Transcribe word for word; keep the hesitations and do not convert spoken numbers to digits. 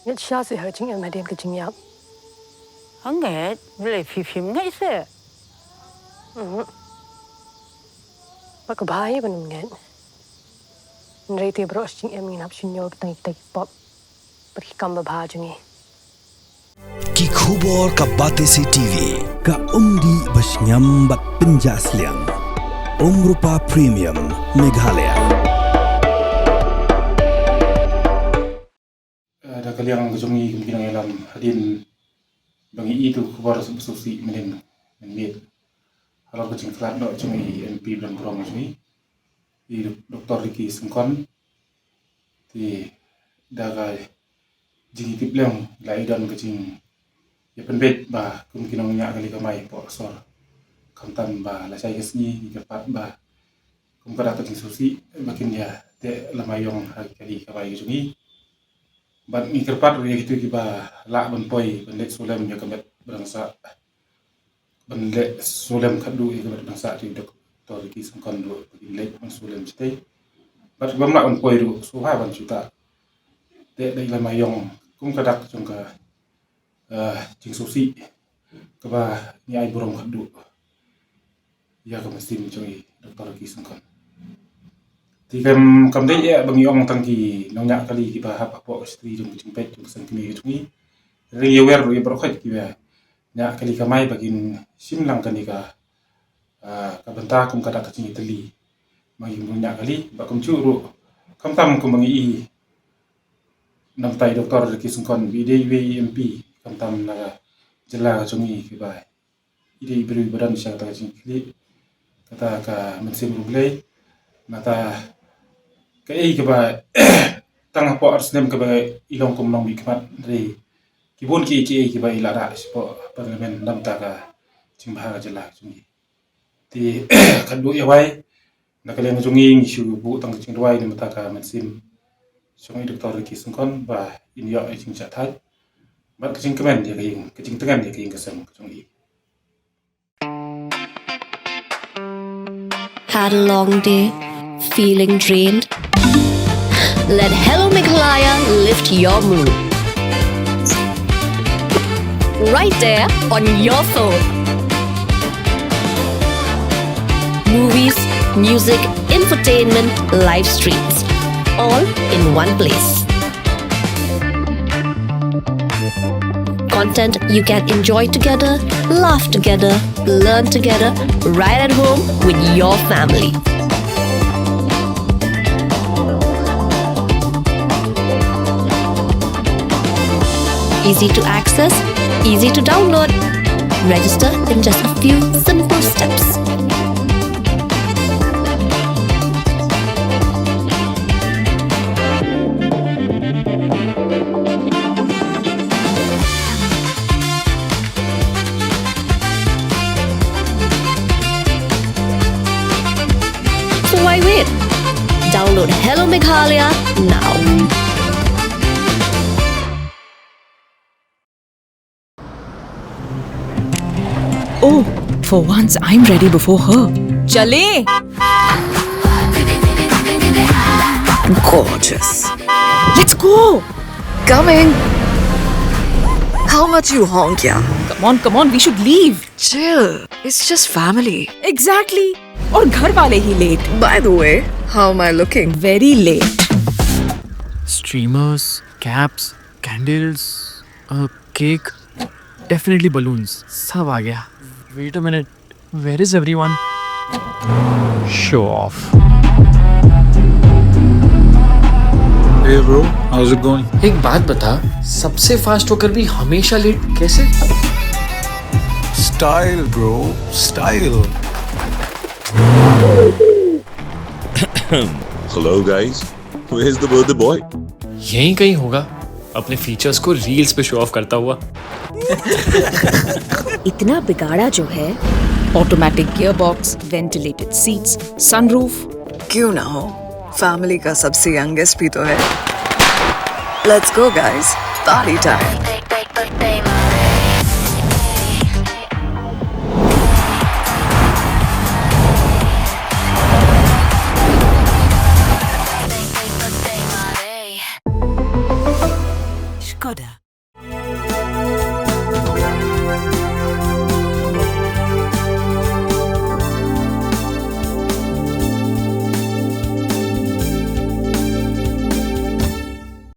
Ngeit shisha seh ha ka jingim hadien ka jingïap. Ngeit, balei phi phim ngeit seh? Mhm. Ba ka bha hi ban ym ngeit. Hynrei te baroh shi jingim ngin hap shim ïa ki tang ki pop bad ki kam babha jong ngi. Ki khubor ka Batesi TV, ka umdih ba shngiam bad pynjah sliang. Umrupa Premium, Meghalaya. Eh, da ka liang ka jong ngi kum ki nongïalam hadien ba ngi ïohi ïa ka khubor ba sngewsih mynhynnin mynmiet halor ka jingkhlad noh jong i MP ba dang burom jong ngi, i Doktor Ricky Syngkon. Te da ka jingïatiplem la i don ka jingïapynbeit ba kum ki nongñiah kali kamai hapoh sor, khamtam ba lashai ka sngi ngi kyrpad ba kum ka dak ka jingsngewsih ba kin ïa teh lama ïong ha ki kali kamai ka jong ngi. Bad ngi kyrpad ruh ïa kito kiba lah ban poi ban leit sulem ïa ka met ba dang sah, ban leit sulem khatduh ïa ka met ba dang sah, te Doktor Ricky Syngkon ruh ba kin leit ban sulem shatei. Bad kibym lah ban poi ruh sngewbha ban shu teh da i lama ïong kum ka dak jong ka, eh, jingsngewsih kaba ngi ai burom khatduh ïa ka mynsiem jong i Doktor Ricky Syngkon. Te kam, kam dei eh ba ngi ong tang ki nongñiah kali kiba hap hapoh ka shtri jong ka jingpeit jong ka seng kmie ka jong ngi. Hynrei ngi aware ruh ïa baroh khoit kiba ñiah kali kamai ba kin shim lang kane ka, ah, ka bynta kum ka dak ka jingïatylli ma ki nongñiah kali. Bad kumjuh ruh khamtam kumba ngi i namta i Doktor Ricky Syngkon ba i dei iwei i MP khamtam na ka jylla ka jong ngi kiba i dei i briew ba don sha kata ka jingkitkhlieh, kata ka mynsiem riewblei. Nangta kaei kaba tang hapoh ar snem kaba i long kum nongmihkhmat, hynrei ki bun kiei kiei kiba i la rah shapoh Parliament namta ka jingbha ka jylla ka jong ngi. Te khatduh ïa wai, na ka liang jong ngi ngi shu buh tang ka jingduwai na ka bynta ka mynsiem jong i Doktor Ricky Syngkon ba in ïoh ïa ka jingshah thait bad ka jingkmen ïa ka ïing, ka jingtngen ïa ka ïing ka sem ka jong i. Had a long day? Feeling drained? Let Hello Meghalaya lift your mood. Right there on your phone. Movies, music, entertainment, live streams, all in one place. Content you can enjoy together, laugh together, learn together, right at home with your family. Easy to access, easy to download. Register in just a few simple steps. So why wait? Download Hello Meghalaya now. Oh, for once I'm ready before her. चलें? Gorgeous. Let's go. Coming. How much you honk, yeah? Come on, come on, we should leave. Chill. It's just family. Exactly. और घर वाले ही late. By the way, how am I looking? Very late. Streamers, caps, candles, a cake, definitely balloons. सब आ गया. Wait a minute. Where is everyone? Show off. Hey bro, how's it going? एक बात बता, सबसे फास्ट होकर भी हमेशा लेट कैसे? Style, bro, style. Hello guys, where's the birthday boy? यहीं कहीं होगा, अपने फीचर्स को रील्स पे शो ऑफ करता हुआ. इतना बिगाड़ा जो है. Automatic gearbox, ventilated seats, sunroof. क्यों ना हो, फैमिली का सबसे यंगेस्ट भी तो है. Let's go guys, party time. Skoda.